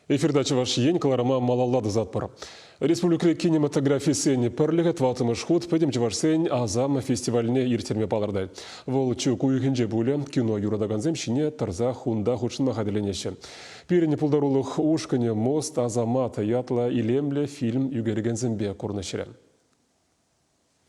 Эфирта Чӑваш Ен кӑларӑма малалла тӑсатпӑр. Республикӑри кинематографистсен пӗрлӗхӗ тӑваттӑмӗш хут Пӗтӗм чӑвашсен Асам фестивальне ирттерме палӑртать. Вӑл чӳк уйӑхӗнче пулӗ. Кино юратакансем ҫине тӑрсах унта хутшӑнма хатӗрленеҫҫӗ. Пирӗн пултарулӑх ушкӑнӗ Мост Асамат ятлӑ илемлӗ фильм ӳкерекенсемпе курнӑҫрӗ.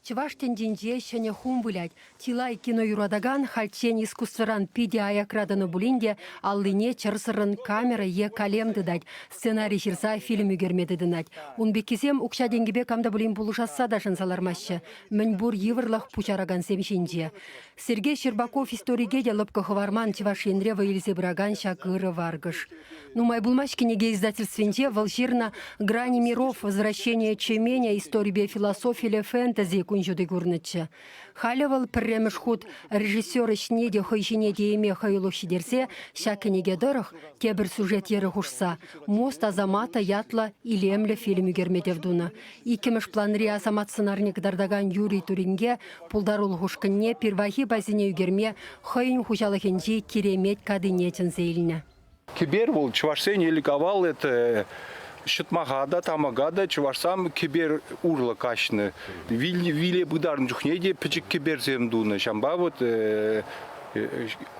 Чӑваш тӗнчинче ҫӗнӗ хум вылять. Чылай кино юратакан хальччен искусствӑран питӗ аякра тӑнӑ пулин те аллине чӑрсӑррӑн камера е калем тытать, сценари ҫырса фильм ӳкерме тытӑнать. Ун пеккисем укҫа-тенкӗпе кам та пулин пулӑшасса та шанса лармаҫҫӗ. Мӗнпур йывӑрлӑх пуҫаракансем ҫинче. Сергей Щербаков историке те лӑпкӑ хӑварман Чӑваш Енре вӑй илсе пыракан ҫак ырӑ варкӑш. Нумай пулмасть кӗнеке издательствинче вӑл ҫырнӑ «Грани миров. Возвращение Чеменя. Историпе философиле фэнтези» кун ҫути курнӑччӗ. Халӗ вӑл пӗрремӗш хут режиссер ӗҫне те хӑй ҫине тееме хӑюлӑх ҫитерсе ҫак кӗнеке тӑрӑх тепӗр сюжет йӗрӗ хушса «Мост Азамата» ятлӑ илемлӗ фильм ӳкерме тӗв тунӑ. Иккӗмӗш планри Асамат сӑнарне кӑтартакан Юрий Туринге пултарулӑх ушкӑнне пирвайхи пайсене ӳкерме хӑйӗн хуҫалӑхӗнчи Киремет катине чӗнсе илнӗ. Кӗпер вӑл чӑвашсен ӗлӗк-авал это ҫӑтмаха та, тамӑка та чӑвашсам кӗпер урлӑ каҫнӑ. Виле пытарнӑ чухне те пӗчӗк кӗперсем тунӑ. Ҫавӑнпа вот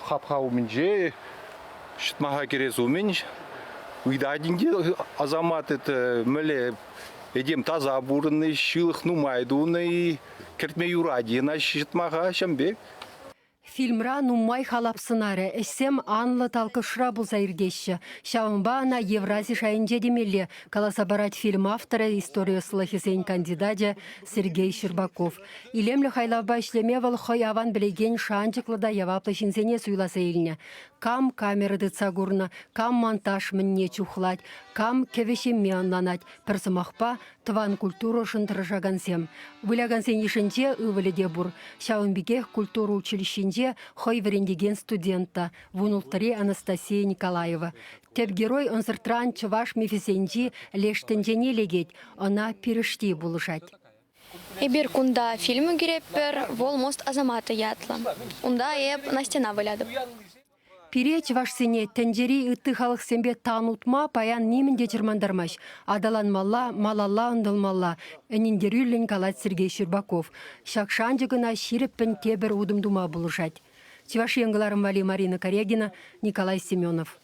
хапха умӗнче ҫӑтмаха кӗрес умӗн ыйтать ӗнтӗ Асамат это мӗнле этем таса пурӑннӑ, ҫылӑх нумай тунӑ-и, кӗртме юрать-и ӑна ҫӑтмаха ҫавӑн пек. Фильмра нумай халап сӑнарӗ, ӗҫсем анлӑ талкӑшра пулса иртеҫҫӗ. Ҫавӑнпа ӑна Еврази шайӗнче темелле, каласа парать фильм авторӗ, истори ӑслӑхӗсен кандидачӗ Сергей Щербаков. Илемлӗ хайлавпа ӗҫлеме вӑл хӑй аван пӗлекен шанчӑклӑ та яваплӑ ҫынсене суйласа илнӗ. Кам камера тытса курнӑ, кам монтаж мӗнне чухлать, кам кӗвӗ-ҫемме ӑнланать, пӗр сӑмахпа, тӑван культурӑшӑн тӑрӑшакансем. Вылякансен йышӗнче ывӑлӗ те пур. Ҫавӑн пекех культура училищинче хӑй вӗрентекен студент та, вунулттӑри Анастасия Николаева. Тӗп герой ӑнсӑртран чӑваш мифӗсенчи леш тӗнчене лекет, ӑна пирӗшти пулӑшать. Эпир кунта фильм ӳкеретпӗр, вӑл «Мост Азамата» ятлӑ. Унта эп Настьӑна вылятӑп. Пире, чӑвашсене, тӗнчери ытти халӑхсемпе тан утма паян нимӗн те чӑрмантармасть. Аталанмалла, малалла ӑнтӑлмалла, ӗнентерӳллӗн калать Сергей Щербаков. Ҫак шанчӑк ӑна ҫирӗппӗн тепӗр утӑм тума пулӑшать. Чӑваш Ен кӑларӑм валли Марина Карягина, Николай Семенов.